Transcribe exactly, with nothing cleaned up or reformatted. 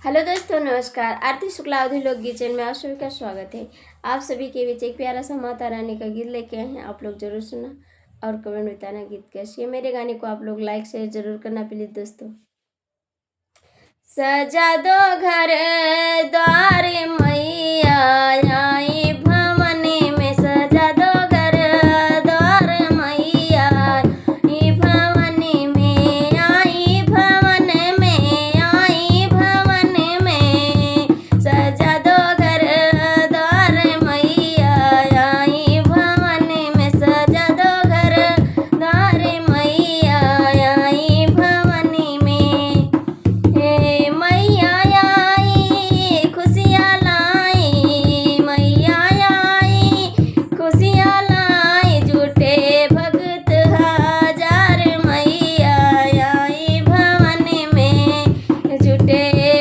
हेलो दोस्तों, नमस्कार। आरती शुक्ला अवधी लोकगीत चैनल में आप सभी का स्वागत है। आप सभी के बीच एक प्यारा सा माता रानी का गीत लेके आए हैं, आप लोग जरूर सुना और कमेंट बताना गीत कैसी है। मेरे गाने को आप लोग लाइक शेयर जरूर करना प्लीज दोस्तों। सजा दो घर द्वार मैया, आई भवन में, सजा दो घर द्वार मैया, आई भवन में, आई भवन में, आई भवन में, सजा दो घर द्वार मैया, आई भवन में, सजा दो घर द्वार मैया, आई भवन में। हे मैया आई खुशियाँ लाई, मैया आई खुशियाँ लाई, जुटे भक्त हजार मैया, आई भवन में, जुटे